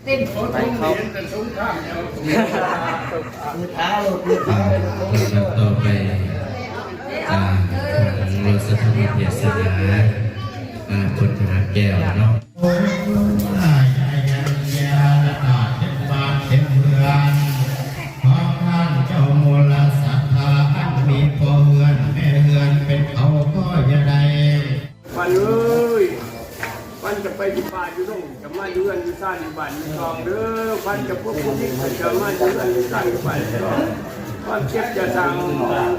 ເປັນໄປເຂົ້າ ລຳດັບຕໍ່ໄປ ອາ ທາງໂລດສະຖານເທດສະດາ ອາ ພົນທະນາແກ້ວເນາະ. ເປັນບ້ານເປັນເຮືອນຂອງທ່ານເຈົ້າມູລະສັດທາ ອັນມີພໍ່ເຮືອນແມ່ເຮືອນເປັນເຂົາກໍຢ່າໄດ້. ຂວັນເອີຍ ຂວັນຈະໄປຢູ່ປ່າຢູ່ດົງ ຈະມາຢູ່ເຮືອນຢູ່ຊານຢູ່ບ້ານຢູ່ຊ່ອງເດີ. ຂວັນຈະພົບຜູ້ດີ ຈະມາຢູ່ເຮືອນຢູ່ຊານຢູ່ບ້ານຢູ່ຊ່ອງ. ຄວາມເຈັບຢ່າສ້າງ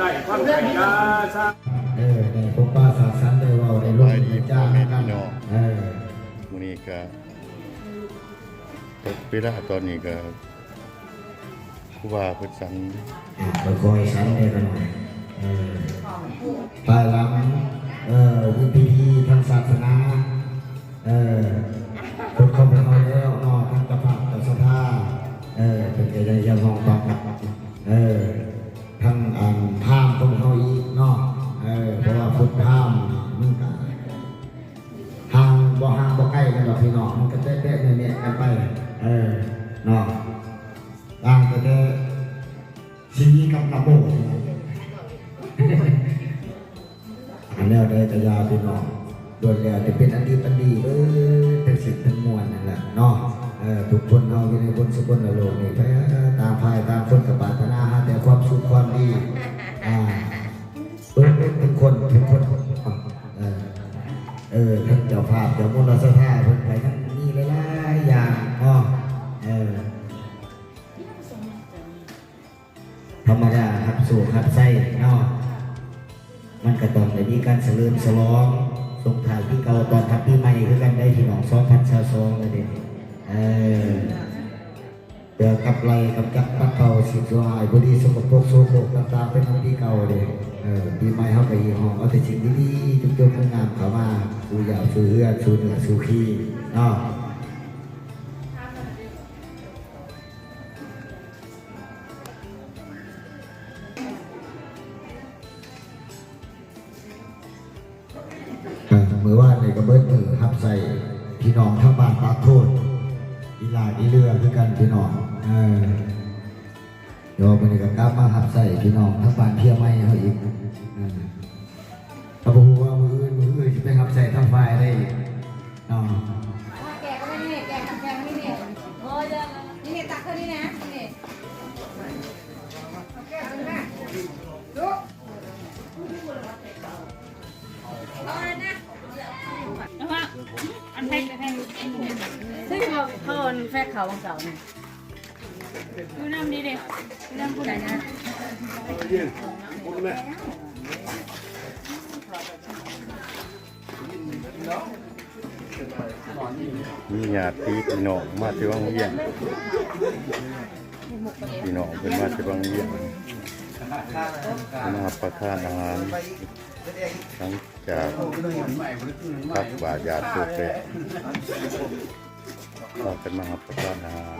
ໄດ້ ຄວາມໄຂ້ຢ່າສ້າງ. ເອີ ໃນພົບປະສາສັນໄດ້ເວົ້າໄດ້ລົມໄດ້ຈ້ານຳກັນ. ເອີ ມື້ນີ້ກະ ເວລາຕອນນີ້ກະ ຄູບາເພິ່ນສັນ ເອີ ຄ່ອຍໆສັນເດ້ຂ້ານ້ອຍ. ເອີ ພາຍຫຼັງ ເອີ ມີພິທີທາງສາສະໜາ ເອີ ເພິ່ນເຂົ້າໄປເອົາແລ້ວເນາະ ທາງເຈົ້າພາບເຈົ້າສະພາ ເອີ ເພິ່ນກະໄດ້ຮຽກຮ້ອງຕ້ອງການ ເອີ ທາງອັນພາມຂອງເຮົາອີກເນາະ. ເອີ ເພາະວ່າຄົນພາມມັນກະ ຫ່າງ ບໍ່ຫ່າງບໍ່ໃກ້ກັນດອກພີ່ນ້ອງ ມັນກະແຕະໆແນະໆກັນໄປ ເອີ ເນາະ ຕ່າງແຕ່ ແຕ່ສີກັບລະບົບ ອັນແນວໃດກະຢ່າພີ່ນ້ອງ ລ້ວນແລ້ວແຕ່ເປັນອັນດີອັນດີເບີດ ທັງສິ້ນທັງມວນນັ້ນແຫຼະເນາະ. ເອີ ທຸກຄົນເຮົາຢູ່ໃນບົນສະກົນລະໂລກນີ້ ຕ່າງຝ່າຍຕ່າງຄົນກະປາດຖະໜາຫາແຕ່ຄວາມສຸກຄວາມດີ ອາ ເອີ ເອີ ເປັນຄົນ ເປັນຄົນ ເອີ ເອີ ທ່ານເຈົ້າພາບເຈົ້າມູນລະສັດທາເພິ່ນກະຍັງມີຫຼາຍໆຢ່າງເນາະ. ເອີ ທຳມະດາຮັບໂຊກຮັບໄຊເນາະ ມັນກະຕ້ອງໄດ້ມີການສະເຫຼີມສະຫຼອງ ສົ່ງທ້າຍປີເກົ່າຕ້ອນຮັບປີໃໝ່ຄືກັນໄດ໋ພີ່ນ້ອງ ສອງພັນຊາວສອງແລ້ວເດ້. ເອີ ເພື່ອຂັບໄລ່ກຳຈັດປັດເປົ່າສິ່ງຊົ່ວຮ້າຍບໍ່ດີ ສະກະປົກໂສໂຄກຕ່າງໆໄປນຳປີເກົ່າເດ້. ເອີ ປີໃໝ່ເຮົາກະຮີຮ້ອງເອົາແຕ່ສິ່ງດີໆ ຈົບໆງາມໆເຂົ້າມາສູ່ຢາກສູ່ເຮືອນສູ່ເນື້ອສູ່ຄີເນາະ. ເອີ ມື້ວານນີ້ກະເບິດມື້ຮັບໃຊ້ພີ່ນ້ອງທາງບ້ານປາກໂທນ ອີຫຼາດອີເຫຼືອຄືກັນພີ່ນ້ອງ. ເອີ ດຽວມື້ນີ້ກະກັບມາຮັບໃຊ້ພີ່ນ້ອງທາງບ້ານເພຍໃໝ່ເຮົາອີກ. ເອີ ກະບໍ່ຮູ້ວ່າມື້ອື່ນ ມື້ອື່ນຊິໄປຮັບໃຊ້ທາງຝ່າຍໃດອີກເນາະ. ແກະກະໄດ້ນີ້ ແກະກະແພງນີ້ ນີ້ ໂອ້ຍ ນີ້ ນີ້ ຕັກເທົ່ານີ້ນະ ນີ້ ລູກ ອັນແພັກ ອັນແພັກ ເຊິ່ງເຂົາ ເຂົາອັນແພັກເຂົ້າຂອງເຂົານີ້ ຢູ່ນຳດີເດ້ ຢູ່ນຳຜູ້ໃດນະ. ມີຍາດຕິພີ່ນ້ອງມາແຕ່ວັງວຽງ ພີ່ນ້ອງເພິ່ນມາແຕ່ວັງວຽງ ມາຮັບປະທານອາຫານ ຫຼັງຈາກຕັກບາດຢາດສົບແລ້ວ ພາກັນມາຮັບປະທານອາຫານ.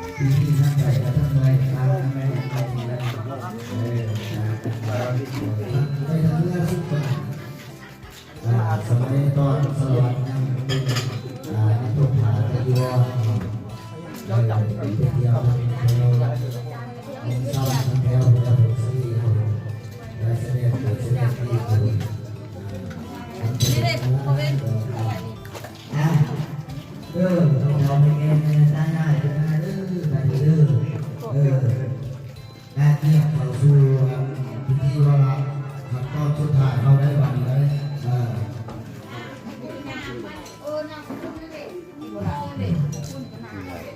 ອ່າ ສະໄໝຕອນສະຫວັດຍັງເປັນ ອ່າ ນິຄົມຜາຕະຍົວ ເອີ ໄປທ່ຽວແຖວ ເມືອງຊຳ ແຖວພຸດທະບູລີ ໄດ້ສະແດງຕົວສະແດງຕີ ອ່າ ເອີ ເອົາໄປແກ່ແມ່ຕາຍາຍເດີ ບາດນີ້ເດີ ເອີ ແລະ ກຽມເຂົ້າສູ່ ອັນ ພິທີວາລະຂັ້ນຕອນສຸດທ້າຍເຮົາໄດ້ບາດນີ້ໄດ໋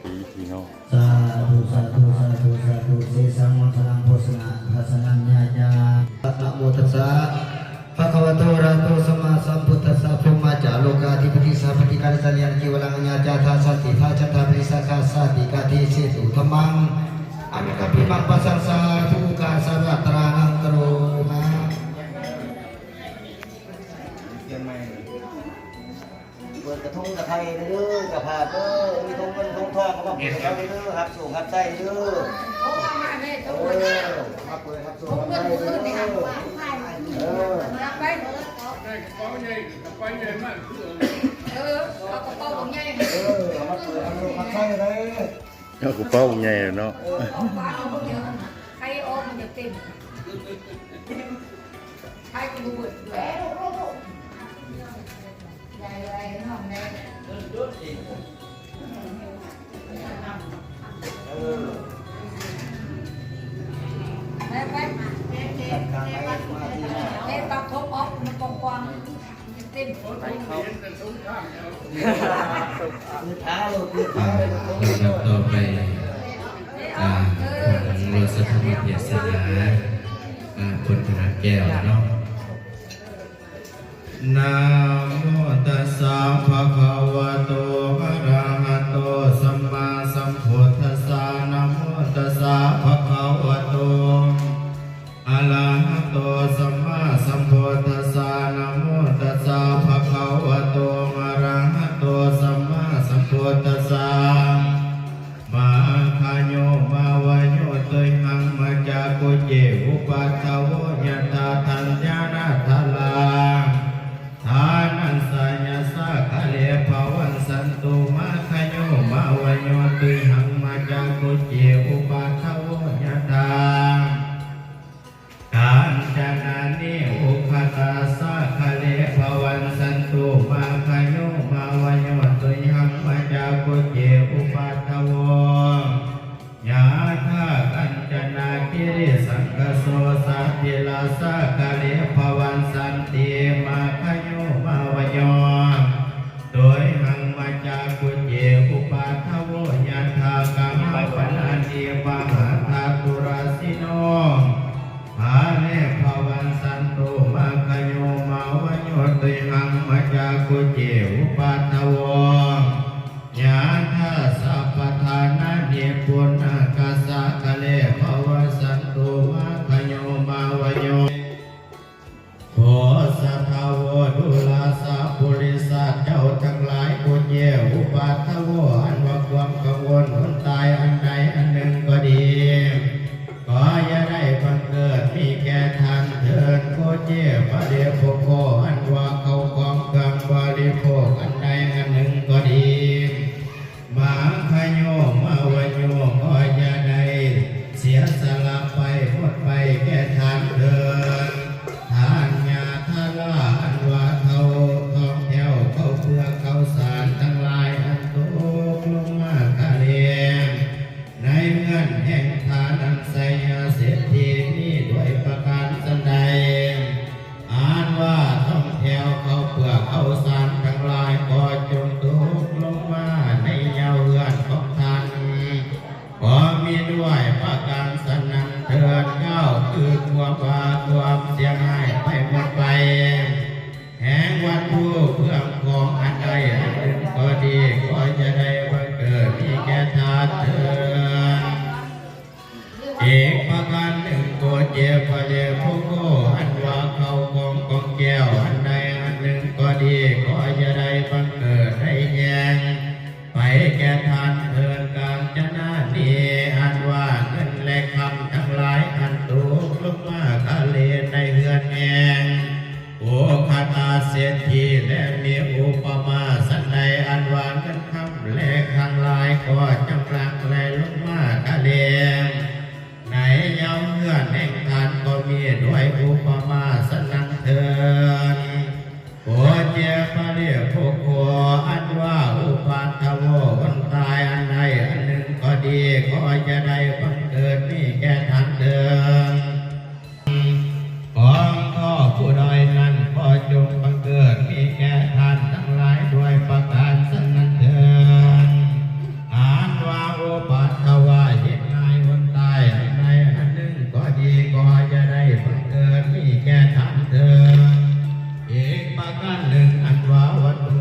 ເອີ ພີ່ນ້ອງ ສາທຸ ສາທຸ ສາທຸ ສາທຸ ເສສັງ ມັງຄະລັງ ໂພຊະນະ ພາຊະນະ ຍາຍາ ນະໂມຕັດສະ ພະຄະວະໂຕ ອະລະຫະໂຕ ສຳມາສຳພຸດທັດສະ ພຸມມາຈາໂລກາທິປະຕິ ສາປະຕິກາລະສະເນນະ ຈີວະລັງ ອາຍາຈາທາ ສັນຕິທາ ຈັນທາ ປະລິສາຂາ ສາຕິກາ ເທເສຕຸ ທຳມັງ ອະນຸກັບປິມັງ ປະສັງສາທຸກາສາຣະຕະຣານັງ ກະໂຣມາ. ເປີດກະທົງກະໄທເດີ ເຈົ້າພາບເດີ ມີທົງເງິນທົງທອງເອົາມາເປີດໃຫ້ເຮົາເດີ ຮັບໂຊກຮັບໄຊເດີ ເອີ ມາເປີດຮັບໂຊກຮັບໄຊເດີ ເອີ ໄດ້ກະເປົາໃຫຍ່ ກະເປົາໃຫຍ່ມາກ ເອີ ເອົາກະເປົາບັກໃຫຍ່ ເອີ ເອົາມາເປີດຮັບໂຊກຮັບໄຊເດີ. ເອົາກະເປົາໃຫຍ່ເນາະ ໃຄອອກມັນຈະເຕັມ ໃຄກະບໍ່ເບິດ ໄປໄປ ໄປໄປ ເຕະປັບທົບອອກ ມັນກວ້າງໆ ເຕັມ ລຳດັບຕໍ່ໄປ ອາ ຂອງໂລດສັດທະວິເທດສະໜາ ອາ ພົນທະຫານແກ້ວເນາະ. ນະໂມຕັດສະ ພະຄະວະໂຕ ອະລະຫະໂຕ ສຳມາສຳພຸດທັດສະ ນະໂມຕັດສະ ພະຄະວະໂຕ ອະລະຫະໂຕ ສຳມາສຳພຸດທັດສະ ນະໂມຕັດສະ ພະຄະວະໂຕ ອະລະຫະໂຕ ສຳມາສຳພຸດທັດສະ ມາຄະໂຍ ມາວະໂຍ ຕຸຍຫັງ ມະຈາກຸເຈ ອຸປາທະໂວ ຍະຖາ ທັນຍານາທາລາ ທານັນສະຍາສາຄະເລ ພະວັນສັນຕຸ ມາຄະໂຍ ມາວະໂຍ ຕຸຍຫັງ ມະຈາກຸເຈ ອຸປາທະໂວ ຍະຖາ ກັນຈະນານີ ອຸຄະຕາສາຄະເລ ພະວັນສັນຕຸ ມາຄະໂຍ ມາວະໂຍ ຕຸຍຫັງ ມະຈາກຸເຈ ອຸປາທະໂວ ຍະຖາ ກັນຈະນາກິຣິ ສັງຄະໂສ ສາທິລາສາຄະເລ ພະວັນສັນຕິ ມາຄະໂຍ ມາວະໂຍ ຕຸຍຫັງ ມະຈາກຸເຈ ອຸປາທະໂວ ຍະຖາ ກະຫາປະນານີ ມະຫາທາຕຸລາສິໂນ ທາເລ ພະວັນສັນຕຸ ມາຄະໂຍ ມາວະໂຍ ຕຸຍຫັງ ມະຈາກຸເຈ ອຸປາທະໂວ ຍະຖາ ສາພະທານານິ ປຸນນະກາສາຄະເລ ພະວັນສັນຕຸ ມາຄະໂຍ ມາວະໂຍ ໂພຊະທາໂວ ດູລາສາປຸລິສາ ເຈົ້າທັງຫຼາຍຜູ້ເຈົ້າ ອຸປາທະໂວ ອັນວ່າຄວາມກັງວົນ ຄົນຕາຍອັນໃດອັນໜຶ່ງກໍດີ ກໍຢ່າໄດ້ບັງເກີດມີແກ່ທ່ານເທີນ ໂຄເຈ ປະເດໂພໂຄ ອັນວ່າເຂົ້າຂອງເຄື່ອງບໍລິໂພກອັນໃດອັນໜຶ່ງກໍດີ ມາຄະໂຍ ມາວະໂຍ ກໍຢ່າໄດ້ເສຍສະຫຼະໄປ ໝົດໄປແກ່ທ່ານເທີນ ທານຍາທາລາ ອັນວ່າເທົາທອງແຖວ ເຂົ້າເປືອກເຂົ້າສານທັງຫຼາຍ ອັນຕົກລົງມາຄະເລ ໃນເຮືອນແຫ່ງທ່ານອັນໄຊຍະເສດຖີນີ້ດ້ວຍປະການສັນໃດ ອັນວ່າທອງແຖວເຂົ້າເປືອກເຂົ້າສານທັງຫຼາຍ ກໍຈົ່ງຕົກລົງມາໃນເຫຍົາເຮືອນຂອງທ່ານ ກໍມີດ້ວຍປະການສັນນັ້ນເທີນ ກ່າວຄືຄວາມວ່າຄວາມເສຍຫາຍໄປໝົດໄປ ແຫ່ງວັດຖຸເຄື່ອງຂອງອັນໃດອັນໜຶ່ງກໍດີ ກໍຢ່າໄດ້ບັງເກີດມີແກ່ທ່ານເທີນ. ອີກປະການໜຶ່ງ ໂກເຈ ປະເລໂພໂກ ອັນວ່າເຂົ້າຂອງກອງແກ້ວອັນໃດອັນໜຶ່ງກໍດີ ກໍຢ່າໄດ້ບັງເກີດໄດ້ແຮງໄປແກ່ທ່ານເທີນ ການຈະນານີ ອັນວ່າເງິນແລະຄຳທັງຫຼາຍ ອັນຕົກລົງມາຄະເລໃນເຮືອນແຫ່ງ ໂອຄະຕາເສດຖີ ແລະ ມີອຸປະມາສັນໃດ ອັນວ່າເງິນຄຳແລະທັງຫຼາຍກໍຈຳລັງໄຫຼລົງມາຄະເລ ໃນເຫຍົາເຮືອນແຫ່ງທ່ານກໍມີດ້ວຍອຸປະມາສັນນັ້ນເທີນ ໂອເຈ ປະເລໂພໂຄ ອັນວ່າອຸປາທະໂວ ຄົນຕາຍອັນໃດອັນໜຶ່ງກໍດີ ກໍຈະໄດ້ບັງເກີດມີແກ່ທ່ານເທີນ ຂອງພໍ່ຜູ້ດອຍນັ້ນ ກໍຈົ່ງບັງເກີດມີແກ່ທ່ານທັງຫຼາຍດ້ວຍປະການສັນນັ້ນເທີນ ອັນວ່າອຸປາທະວະເຫດໃນຄົນຕາຍອັນໃດອັນໜຶ່ງກໍດີ ກໍຢ່າໄດ້ບັງເກີດມີແກ່ທ່ານເທີນ ອີກປະການໜຶ່ງ ອັນວ່າວັດຖຸ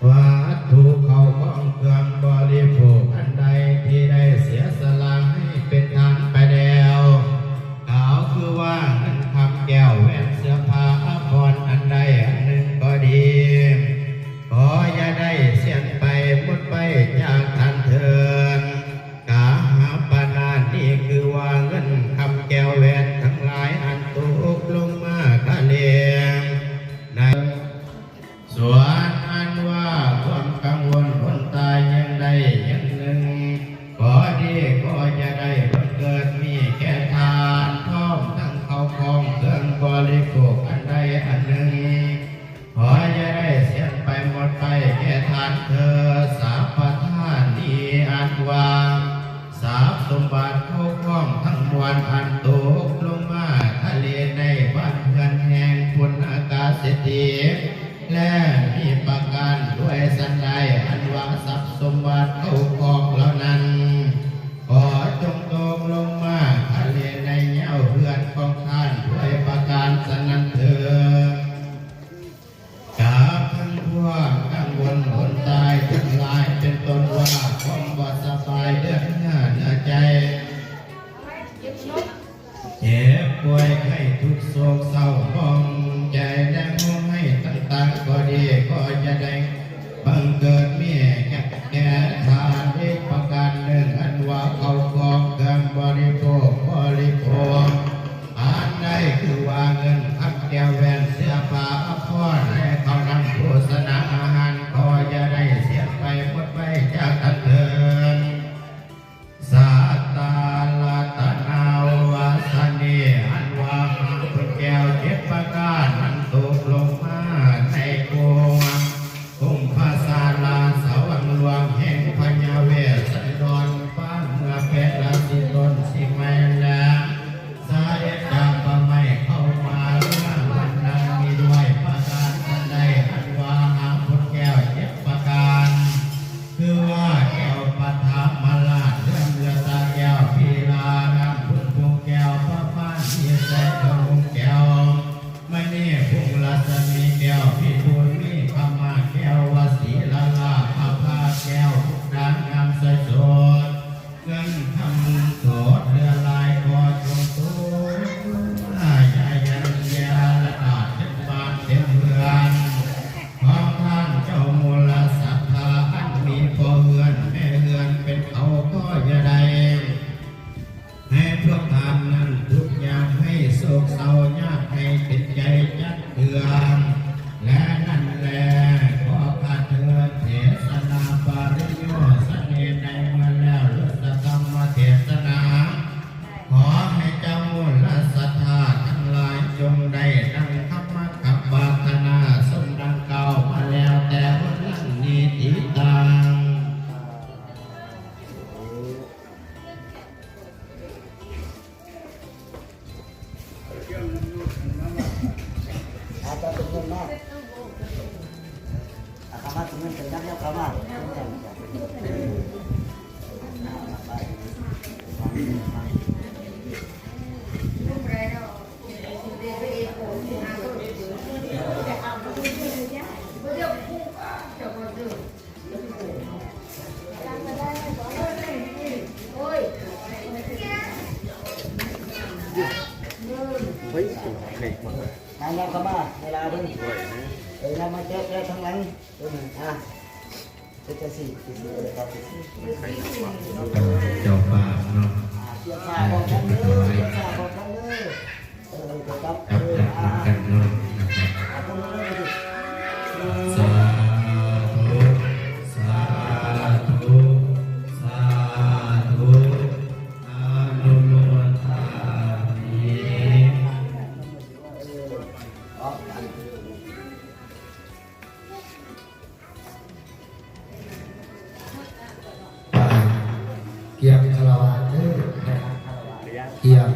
ວັດຖຸເຂົ້າຂອງເຄື່ອງບໍລິໂພກອັນໃດທີ່ໄດ້ເສຍສະຫຼະໃຫ້ເປັນທານໄປແລ້ວ ກ່າວຄືວ່າເງິນຄຳແກ້ວແຫວນເສື້ອຜ້າອາພອນອັນໃດອັນໜຶ່ງກໍດີ ກໍຢ່າໄດ້ເສຍນໄປໝົດໄປຈາກທ່ານເທີນ ກະຫາປະນານີ ຄືວ່າເງິນຄຳແກ້ວແຫວນທັງຫຼາຍອັນຕົກລົງມາຄະເລ ໃນ ສ່ວນອ ອັນວ່າຄວາມກັງວົນອົນຕາຍຢ່າງໃດຢ່າງໜຶ່ງກໍດີ ກໍຈະໄດ້ບັງເກີດມີແກ່ທ່ານ ພ້ອມທັງເຂົ້າຂອງເຄື່ອງບໍລິໂພກອັນໃດອັນໜຶ່ງ ຂໍຢ່າໄດ້ເສຍໄປໝົດໄປແກ່ທ່ານເທີດ ສາປະທານນີ້ ອັນວ່າຊັບສົມບັດເຂົ້າຂອງທັງມວນ ອັນຕົກລົງມາທະເລໃນບ້ານເຮືອນແຫ່ງປຸນນະກະເສດຖີ ແລະ ມີປະການດ້ວຍສັນໃດ ອັນວ່າຊັບສົມບັດເຂົ້າຂອງເຫຼົ່ານັ້ນ ຂໍຈົ່ງຕົກລົງມາທະເລໃນເຫຍ້າເຮືອນຂອງທ່ານດ້ວຍປະການສະນັ້ນເທີດ. ກັບທັງພວກກັງວົນອົນຕາຍທັງຫຼາຍ ເປັນຕົ້ນວ່າຄວາມບໍ່ສະບາຍເລື່ອງເນື້ອເນື້ອໃຈ ເຈັບປ່ວຍໄຂ້ທຸກໂສກເສົ້າໝອງໃຈ ແລະ ຮ້ອງໄຫ້ຕ່າງໆກໍດີ ກໍຈະໄດ້ບັງເກີດມີແກ່ທ່ານອີກປະການໜຶ່ງ ອັນວ່າເຂົ້າຂອງເຄື່ອງບໍລິໂພກ ບໍລິໂພກອັນໃດ ຄືວ່າເງິນຄຳແກ້ວແຫວນເສື້ອຜ້າອາພອນ ແລະ ເຂົ້ານ້ຳໂພຊະນາອາຫານ ກໍຢ່າໄດ້ເສຍໄປໝົດໄປຈາກທ່ານເທີດ. ສັດຕາລັດຕະນາວັດສະເນ ອັນວ່າຫາງເປັນແກ້ວເຈັດປະການ ມັນຕົກລົງມາໃນໂກງກຸມພະສາລາສະຫວ່າງຫຼວງແຫ່ງພະຍາເວດສັນດອນ ປາງເມືອແປດລາສີຕົ້ນສີໄມ ແລະ ສາເດັດຈາກປ່າໄມ້ເຂົ້າມາເລື່ອງວັນນັ້ນ ມີດ້ວຍປະການອັນໃດ ອັນວ່າຫາງເປັນແກ້ວເຈັດປະການ ຄືວ່າແກ້ວປະຖະມະລາດ ເລື່ອມລະຕາແກ້ວພີລາ ນ້ຳພຸ້ນພຸງແກ້ວ ປະພານມີແສງທະລຸງແກ້ວ ມະນີພຸງລັດສະໝີແກ້ວ ພິທູນມີຄຳມາແກ້ວ ວະສີລະລາພະພາແກ້ວ ດາງງາມໃສສົດ ເງິນຄຳສົດເຫຼືອຫຼາຍ ຂໍຈົ່ງໂຕຢ່າຢັນຢາລະດາດ ເຕັມບ້ານເຕັມເຮືອນ ຂອງທ່ານເຈົ້າມູນລະສັດທາ ອັນມີພໍ່ເຮືອນແມ່ເຮືອນເປັນເຂົາກໍຢ່າໄດ້ ໃຫ້ພວກທ່ານນັ້ນທຸກຍາມ ໃຫ້ໂສກເສົ້າຍາກ ໃຫ້ເປັນໃຈຈັກເທື່ອ ແລະ ນັ້ນແລ ຂໍຂ້າເທີດເທສະນາປະລິໂຍສະເນໃນເມື່ອແລ້ວ ຫຼຸດສະທຳມະເທສະນາ ຂໍໃຫ້ເຈົ້າມູນລະສັດທາທັງຫຼາຍ ຈົ່ງໄດ້ດັ່ງຄຳມັກຄຳປາດຖະໜາ ສົມດັ່ງກ່າວມາແລ້ວແຕ່ຫົນຫຼັງນີ້ຕິດຕາມ. ອາຈານເປັນເງິນມາ ອາຄາມາເປັນເງິນ ເປັນຍັກ ເອົາຄາມາ ມາແລ້ວກໍມາ ເວລາເພິ່ນ ເອີ ນຳມາແຈກແລ້ວທາງຫຼັງ ເອີ ອ່າ ເຮັດຈັ່ງຊີ້ ຈັ່ງຊີ້ກໍໄດ້ ເຈົ້າພາບເນາະ ອ່າ ຕຽມຜ້າພ້ອມກັນເດີ ຕຽມຜ້າພ້ອມກັນເດີ. ກັບກັນເນາະ ສາທຸ ສາທຸ ສາທຸ ອະນຸໂມທາມິ. ກຽມຄາລະວະເດີ ກຽມ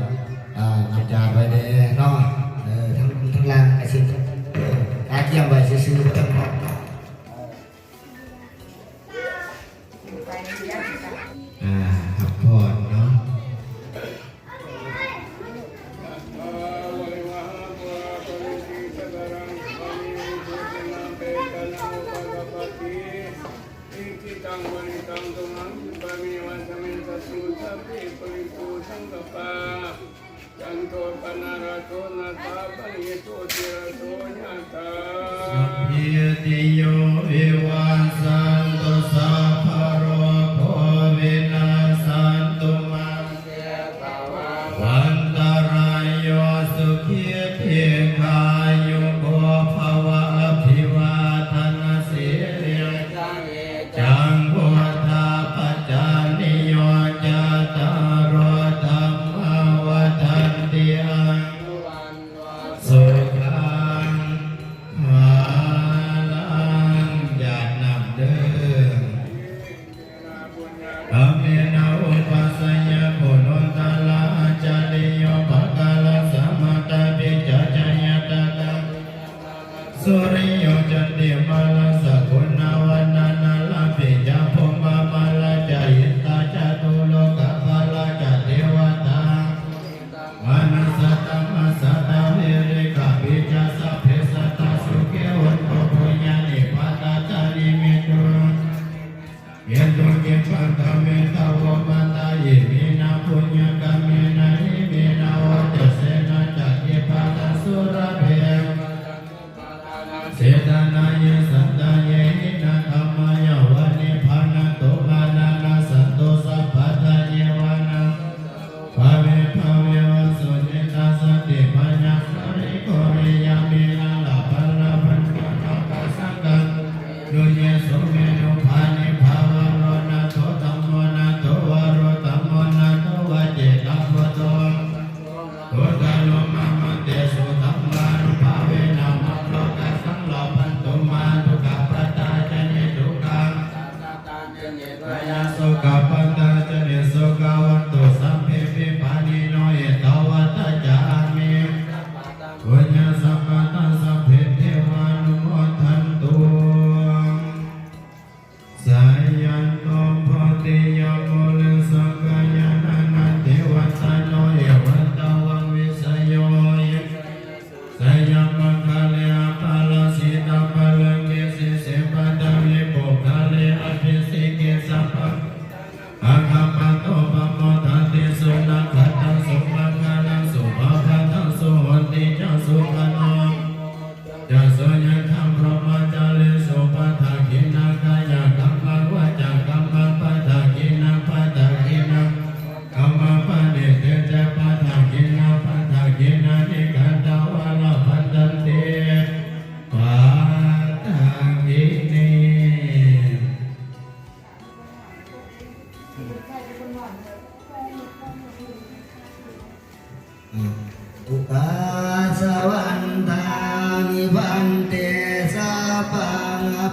ອາ ອາຈານໄວ້ແດ່ເນາະ ເອີ ທັງ ທັງລ່າງກະຊິ ເອີ ກຽມໄວ້ຊື່ໆ ບໍ່ຕ້ອງເນາະ ອາ ພັກຜ່ອນເນາະ. ອີ່ທິຕັງ ວັນລິຕັງ ຕຸມຫັງ ສິບປະເມ ວະ ສະມິດສະຕຸ ສັບເພ ປົນລິໂຕ ສັງກັບປາ ຈັນໂທ ປະນາຣະໂສ ນະຖາ ປະເນໂສ ທີລະໂສ ຍະຖາ ສັບພີຕິໂຍ ວິວັດສັນຕຸ ສັບພະໂລໂກ ວິນັດສັນຕຸ ມະ ວັນຕະລາໂຍ ສຸຂີ ດີຄາຍຸໂກ ພະວະ ອະພິວາທະນະສີ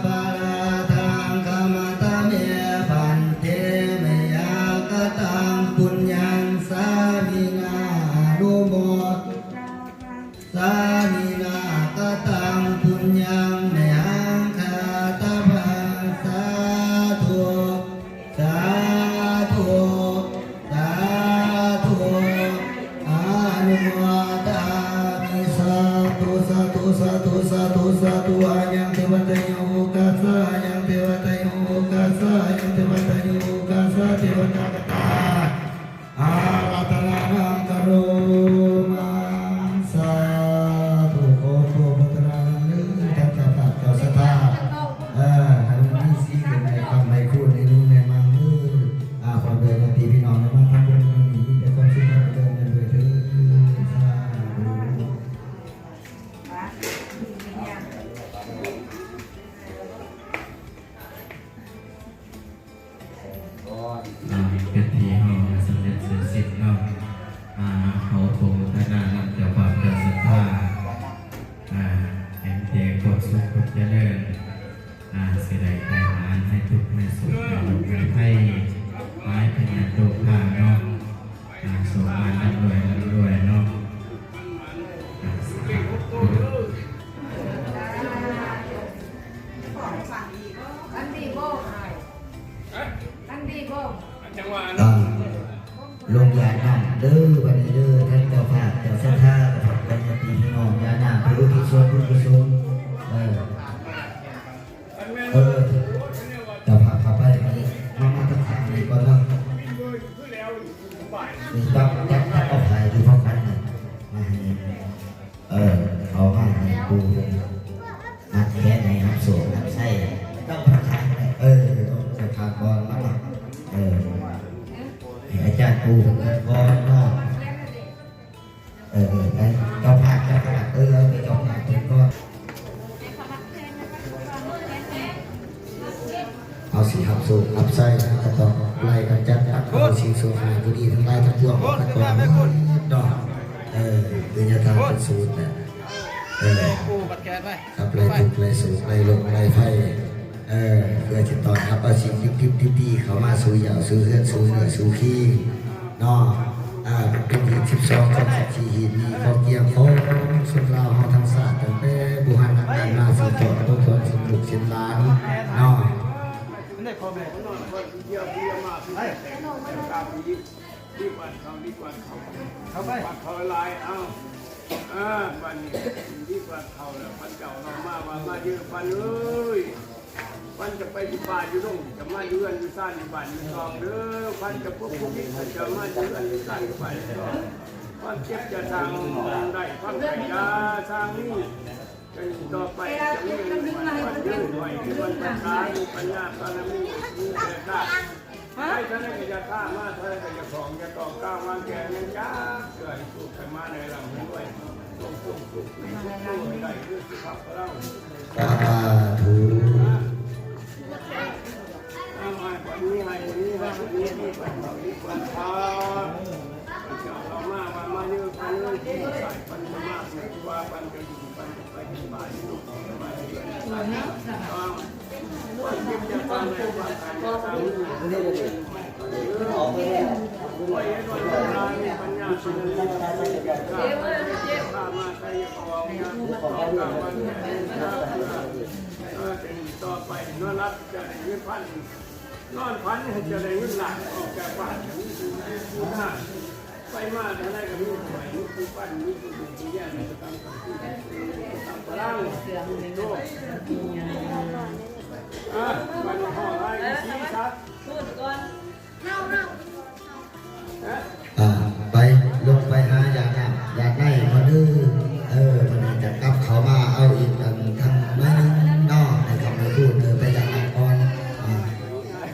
ປາລາທັງ ຂະມະຕະເມ ພັນເຕ ມະຍັງກະຕັງ ປຸນຍັງ ສາມິນາ ອະນຸໂມ ສາມິນາກະຕັງ ປຸນຍັງ ມະຍັງ ຄາຕະພັງ ສາທຸ ສາທຸ ສາທຸ ອະນຸໂມທາມິ ສາທຸ ສາທຸ ສາທຸ ສາທຸ ສາທຸ ອາຍັງ ເທວະຕາໂຍ ໂອກາສາ ອາຍັງ ເທວະຕາໂຍ ໂອກາສາ ອາຍັງ ເທວະຕາໂຍ ໂອກາສາ ເທວະຕາກະຕາ ອາຣາທະນານັງກະໂຣມາ ສາທຸ ຂໍອະນຸໂມທະນານຳເດີ ທ່ານເຈົ້າພາບເຈົ້າສັດທາ ເອີ ໃຫ້ມັນມີສີເປັນໄມ້ຄ້ຳໄມ້ຄູນ ໃຫ້ລຸງໃຫ້ມັງເດີ ອາ ພໍ່ແມ່ຍາດຕິພີ່ນ້ອງ ໄດ້ມາທຳບຸນມື້ນີ້ ມີແຕ່ຄວາມສຸກຄວາມຈະເລີນກັນດ້ວຍເທີ້ນ ສາທຸ. ອ່າ ເປັນທີ່ເຮົາສຳເລັດເສັດສິ້ນເນາະ ອ່າ ຂໍອະນຸໂມທະນານຳເຈົ້າພາບເຈົ້າສັດທາ ອ່າ ໃຫ້ມີແຕ່ຄວາມສຸກຄວາມຈະເລີນ ອ່າ ຊິໄດ້ໄດ້ມາໃຫ້ທຸກໃຫ້ສຸກໃຫ້ໂລກໃຫ້ໄພ ໃຫ້ພະຍາດໂລກພາເນາະ ອ່າ ໂຊກມານລ່ຳລວຍລ່ຳລວຍເນາະ ອ່າ ສາທຸ. ອັນດີບໍ່? ອັນດີບໍ່? ອ່າ ລົງຢາດນ້ຳເດີ ບັດນີ້ເດີ ທ່ານເຈົ້າພາບເຈົ້າສັດທາ ກັບພວກຍາດຕິພີ່ນ້ອງ ຢາດນ້ຳ ເພື່ອອຸທິດສ່ວນບຸນກຸສົນ ເອີ ເອີ ເຈົ້າພາບເຂົ້າໄປ ມາ ມາທາງຂ້າງນີ້ກ່ອນເນາະ ນີ້ ຈັບ ຈັບ ຈັບເອົາຜ້າຢູ່ພວກກັນນີ້ ມາໃຫ້ ເອີ ເອົາມາໃຫ້ປູ່ເພິ່ນ ມັດແຂນໃຫ້ຮັບໂຊກຮັບໄຊ ເຈົ້າພາບ ເອີ ເຈົ້າພາບກ່ອນມາ ເອີ ໃຫ້ອາຈານປູ່ເພິ່ນກ່ອນເນາະ ເອີ ເອີ ໄປ ເຈົ້າພາບ ເຈົ້າພາບ ເອີ ເອົາໄປເຈົ້າພາບເພິ່ນກ່ອນ. ເຮົາຊິຮັບໂຊກຮັບໄຊ ເຮົາກໍຕ້ອງໄລ່ກຳຈັດປັດເປົ່າສິ່ງຊົ່ວຮ້າຍບໍ່ດີທັງຫຼາຍທັງປວງອອກໄປກ່ອນເນາະ ເອີ ຄືຍາທາເປັນສູດນະ ເອີ ກັບໄລ່ທຸກໄລ່ໂສກໄລ່ໂລກໄລ່ໄພ ເອີ ເພື່ອຈະຕ້ອນຮັບເອົາສິ່ງດິບໆດີໆເຂົ້າມາສູ່ຢາວສູ່ເຮືອນສູ່ເຮືອສູ່ຄີ ເນາະ ອ່າ ເປັນຮີດສິບສອງ ຂອງສິບສີ່ ຮີດນີ້ ຂໍກຽງຂອງຊົນລາວເຮົາທັງຊາດ ຕັ້ງແຕ່ບູຮານນານມາສືບທອດຕົກທອດສູ່ລູກສູ່ຫຼານເນາະ ດີກວ່າເຂົາ ດີກວ່າເຂົາ ເຂົາໄປ ກວ່າເຂົາຫຼາຍ ເອົາ ເອີ ບັດນີ້ດີກວ່າເຂົາແລ້ວ ພັນເຈົ້າເຮົາມາວ່າ ມາເດີ ພັນເອີຍ ພັນຈະໄປຢູ່ປ່າຢູ່ດົງ ຈະມາຢູ່ເຮືອນຢູ່ຊານ ຢູ່ບ້ານຢູ່ຊ່ອງເດີ ພັນຈະພົບຜູ້ຜິດ ພັນຈະມາຢູ່ເຮືອນຢູ່ຊານ ຢູ່ບ້ານຢູ່ຊ່ອງ ຄວາມເຈັບຈະສ້າງໄດ້ ຄວາມໄຂ້ຢ່າສ້າງມີ ຈະມີຕໍ່ໄປ ຈະມີໃຫ້ມັນເກີດ ໃຫ້ມັນປະສານ ມີປັນຍາບາລະມີ ມີແກ່ຊາດ ໄປທາງໃດກໍຢ່າຂ້າ ມາທາງໃດກໍຢ່າຂອງ ຢ່າຕ້ອງກ້າວວາງແກ່ ຍັງຈັກເທື່ອ ໃຫ້ສຸກໃຫ້ມາ ໃຫ້ລ່ຳໃຫ້ລວຍ ສຸກ ສຸກ ສຸກ ໃຫ້ໄດ້ຄືສຸຂະພະລັງ ສາທຸ ເອົາໃຫ້ກວ່ານີ້ ໃຫ້ກວ່ານີ້ ໃຫ້ກວ່ານີ້ ມີກວ່າເຂົາ ມີກວ່າເຂົາ ເຈົ້າເຮົາມາວ່າມາເດີ ພັນເອີຍ ທີ່ໃສ່ພັນສະມາດ ວ່າພັນຈະຢູ່ ພັນຈະໄປ ສະບາຍ ສະບາຍ ຕໍ່ໄປນອນຫຼັບຈະໄດ້ເງິນພັນ ນອນຝັນໃຫ້ຈະໄດ້ເງິນລ້ານ ອອກຈາກບ້ານຈະມີຜູ້ນາ ໄປມາທາງໃດກໍມີຜູ້ໃຫ້ ມີຜູ້ປັນ ມີຜູ້ດູຜູ້ແຍງໃຫ້ຕາມກຳລັງ ເອີ ມັນເຮົາຫຼາຍກວ່າສີສັດ ອ່າ ໄປ ລົງໄປຫາຢາດນ້ຳຢາດໃນກ່ອນເດີ ເອີ ບັດນີ້ຈະກັບເຂົ້າມາເອົາອີກອັນທາງໜ້ອຍໜຶ່ງເນາະ ໃຫ້ກັບໄປພຸ້ນ ເອີ ໄປຢາດນ້ຳກ່ອນ ອ່າ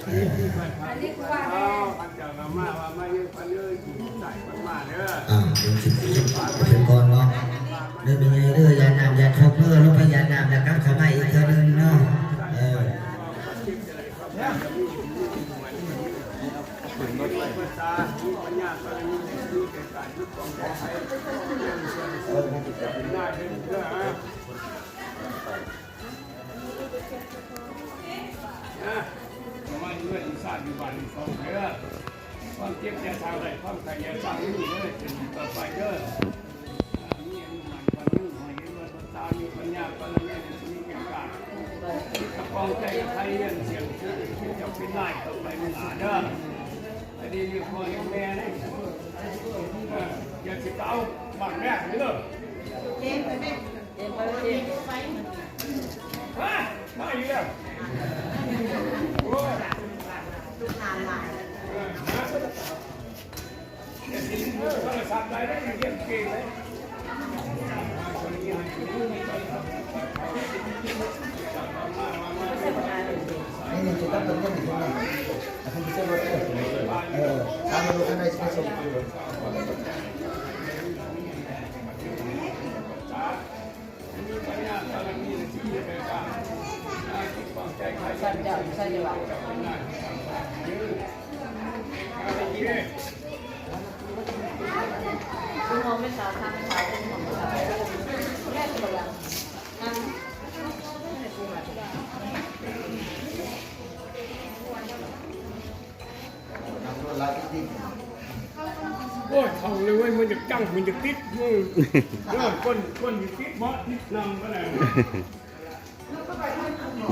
ເອີ ເອີ ອ່າ ເປັນສິບ ເປັນກ່ອນເນາະ ເດີແມ່ໃຫຍ່ເດີ ຢາດນ້ຳຢາດຄົກເດີ ລົງໄປຢາດນ້ຳ ຢາດກັບເຂົ້າມາອີກເທື່ອໜຶ່ງເນາະ ເອີ. ເປັນພາສາ ມີປັນຍາ ປ ມາເຮືອນຊາດຢູ່ບ້ານນີ້ສອງເທື່ອ ຄວາມເຈັບຢ່າສ້າງໄດ້ ຄວາມໄຂ້ຢ່າສ້າງມີເດີ ຈະດີຕໍ່ໄປເດີ ມີອາຍຸໝັ້ນຂວັນຍືນ ໃຫ້ເຫັນວ່າຕົນຕາມີປັນຍາ ບາລະມີ ມີເປັນການ ມີກະປອງໃຈກັບໃຜເຮືອນ ສຽງຊື່ເຈົ້າເປັນນາຍ ຕໍ່ໄປມື້ໜ້າເດີ ອັນນີ້ຢູ່ພໍ່ຢູ່ແມ່ເດີ ເອີ ຢ່າຊິເອົາບາດແບບນີ້ເດີ. ເຈມໄປແມ່ ເຈມໄປ ເຈມ ຮະ ມາອີກແລ້ວ ໂອ້ຍ ລູກຫຼານຫຼາຍ ເອີ ຮະ ຢ່າຊິຫຼິ້ນໂທລະສັບໄດ້ເດີ ຮຽນເກັ່ງເລີຍ ນີ້ ນີ້ ຈະຕັດຕົວນີ້ຂຶ້ນມາ ແລ້ວເພິ່ນຊິເຊັດລົດເດີ ເອີ ຕາມລົດຄັນໃດຊິໄປສົ່ງ. ໂອ້ຍ ເຖົ້າເລີຍເວີຍ ມັນຢາກຈັງ ມັນຢາກຕິດ ເອີ ເອີ ຄົນ ຄົນຢາກຕິດເບາະ ຕິດນັ່ງກໍໄດ້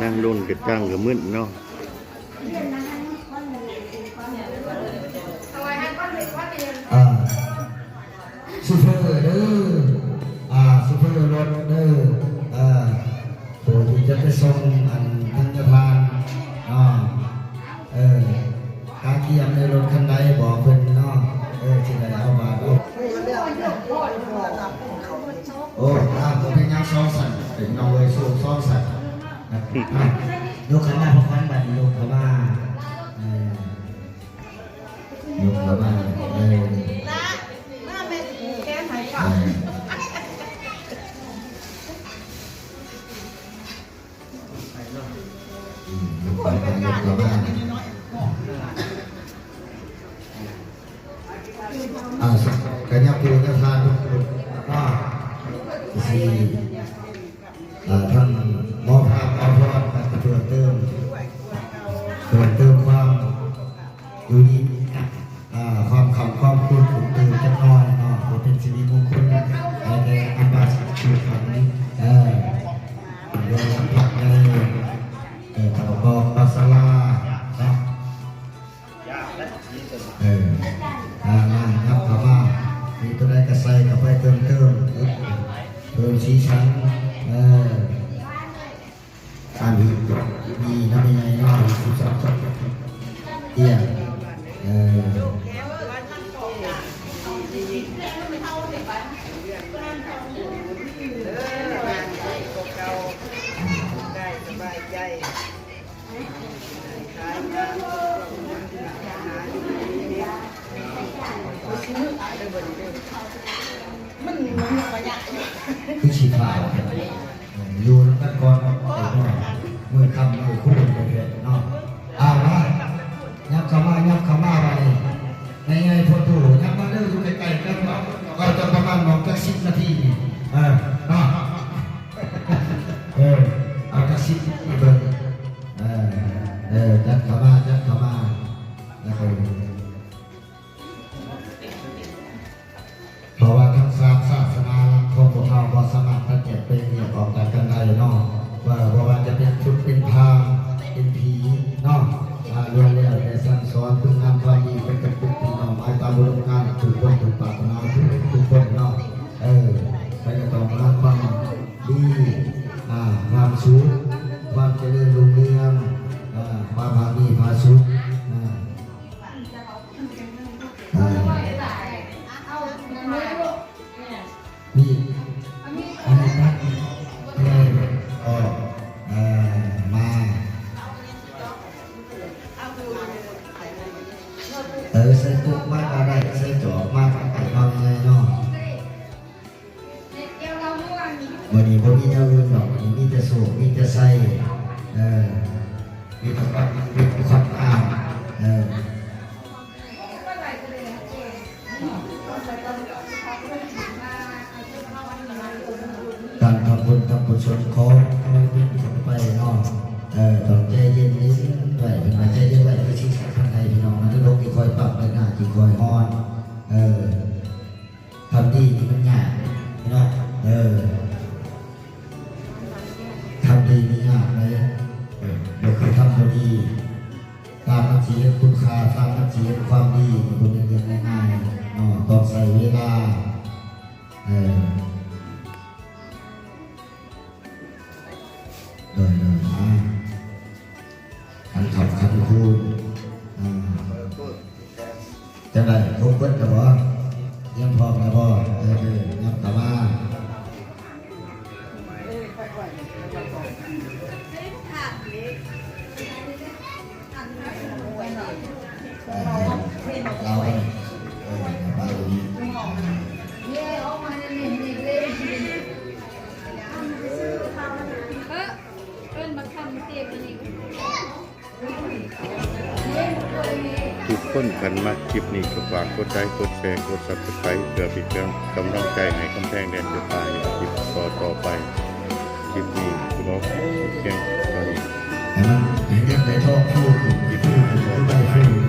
ນັ່ງດົນກະຈັງກະມຶນເນາະ. ອ່າ ໂຊເຟີເດີ ອ່າ ໂຊເຟີລົດເດີ ອ່າ ຜູ້ທີ່ຈະໄປສົ່ງອັນທັນຍະທານເນາະ ເອີ ກະກຽມໃນລົດຄັນໃດບອກເພິ່ນເນາະ ເອີ ຊິໄດ້ເອົາບາດເອົາ ໂອ້ ອ່າ ບໍ່ເປັນຫຍັງ ສອງຊັ້ນ ເປັນນ້ອງເອີຍ ສອງຊັ້ນ ຍົກເຂົ້າມາພໍ່ຂວັນ ບັດນີ້ຍົກເຂົ້າມາ ເອີ ຍົກເຂົ້າມາ ເອີ ລະ ມາແມ່ຊິຜູກແຂນໃຫ້ເຈົ້າ ເອີ ອືມ ອ່າ ກະຍັບໂປຣຍທານທຸກຄົນ ອ່າ ຊິ ອ່າ ທ່ານໝໍພາບ ອາພອນ ກໍຈະເພີ່ມເຕີມ ເພີ່ມເຕີມຄວາມ ຢູ່ດີ ອ່າ ຄວາມຂຳຄວາມຄຸນຂຶ້ນຕື່ມຈັກໜ້ອຍເນາະ ເພື່ອເປັນສິລິມຸງຄຸນໃຫ້ແກ່ອັນບາດສຸຂັນ ເອີ ເລື່ອງພັກໃຫຍ່ ເອີ ເຂົ້າກອງບາສາລາເນາະ ເອີ ອ່າ ມາ ນຳເຂົ້າມາ ມີຕົວໃດກໍໃສ່ເຂົ້າໄປເຕີມເຕີມ ເພີ່ມສີສັນ ເອີ. ອັນນີ້ດີນຳແມ່ໃຫຍ່ເນາະ ສິບສາມ ສອງ ຕຽງ ເອີ ເອີ ນາງໄດ້ກວ່າເກົ່າ ໄດ້ສະບາຍໃຈ ຂາຍມາ ມັນ ມັນບໍ່ຍາກຢູ່ ຄືຊິພາ ຢູ່ນຳກັນກ່ອນເນາະ ເດັກນ້ອຍ ມື້ຄ່ຳມື້ຄູນແທ້ໆເນາະ ອ່າ ມາ ຍັບເຂົ້າມາ ຍັບເຂົ້າມາບາດນີ້ ໃຫຍ່ໆ ໂພດໂພ ຍັບມາເດີ ຢູ່ໃກ້ໆກັນເນາະ ເອົາຈັກປະມານໝ່ອງຈັກສິບນາທີນີ້ ເອີ ເນາະ ເອີ ເອົາຈັກສິບນາທີເບິ່ງ ເອີ ເອີ ຍັບເຂົ້າມາ ຍັບເຂົ້າມາ ແລ້ວກໍ ເພາະວ່າທັງສາມສາສະໜາຫຼັກຂອງພວກເຮົາບໍ່ສາມາດຕັດແຍກແບ່ງແຍກອອກຈາກກັນໄດ້ເນາະ ວ່າ ບໍ່ວ່າຈະເປັນພຸດ ເປັນພາມ ເປັນຜີເນາະ ອ່າ ລ້ວນແລ້ວແຕ່ສັ່ງສອນຄຸນງາມຄວາມດີໄປກັບທຸກພີ່ນ້ອງ ໝາຍຕາມອຸດົມການທຸກຄົນ ທຸກປາດຖະໜາທຸກຄົນເນາະ ເອີ ໃຜກໍຕ້ອງການຄວາມດີ ອ່າ ຄວາມສຸກ ຄວາມຈະເລີນຮຸ່ງເຮືອງ ອ່າ ຄວາມພາມີຜາສຸກ ອ່າ ອ່າ ນີ້ ອັນນີ້ຕັດເລີຍ ເອີ ມາ ເອີ ໃສ່ໂຕະມາກໍໄດ້ ໃສ່ຈອກມາກໍໄດ້ ເອົາງ່າຍເນາະ. ມື້ນີ້ບໍ່ມີແນວອື່ນດອກ ມື້ນີ້ມີແຕ່ໂຊກ ມີແຕ່ໄຊ ເອີ ມີແຕ່ຄວາມ ມີແຕ່ຄວາມງາມ ເອີ ການທຳບຸນທຳກຸສົນ ຂໍໃຫ້ເປັນຂຶ້ນໄປເນາະ ເອີ ຕ້ອງໃຈເຢັນ ຄ່ອຍຮ້ອນ ເອີ ທຳດີນີ້ມັນຍາກເນາະ ເອີ ທຳດີນີ້ຍາກເດ້ ເອີ ບໍ່ຄືທຳບໍ່ດີ. ການມັນຊິເຫັນຄຸນຄ່າ ການມັນຊິເຫັນຄວາມດີນີ້ບໍ່ແມ່ນເລື່ອງງ່າຍໆເນາະ ຕ້ອງໃຊ້ເວລາ ເອີ ໂດຍ ໂດຍ ອ່າ ຂັນຂັບຂັນຄູນ ອ່າ ຈັ່ງໃດ ຄົບເບິດແລ້ວບໍ່? ຕຽມພ້ອມແລ້ວບໍ່? ເອີ ຍັບເຂົ້າມາ ເອີ ເອີ ເອົາໄວ້ ເອີ ເອົາໄວ້ ເອີ້ນມາຄຳເຕັມອັນນີ້ ທຸກຄົນ ຄັນມັກຄລິບນີ້ກໍຝາກກົດໄລ ກົດແຊ ກົດ Subscribe ເພື່ອເປັນກຳລັງໃຈໃຫ້ຄຳແພງແດນເສືອປ່າເຮັດຄລິບຕໍ່ໆໄປ. ຄລິບນີ້ຂໍຈົບພຽງເທົ່ານີ້ ໃຫ້ມັນ ໃຫ້ເງິນໄດ້ທອງຟູຂຶ້ນ ຟູຂຶ້ນ ໄດ້ຟູຂຶ້ນ.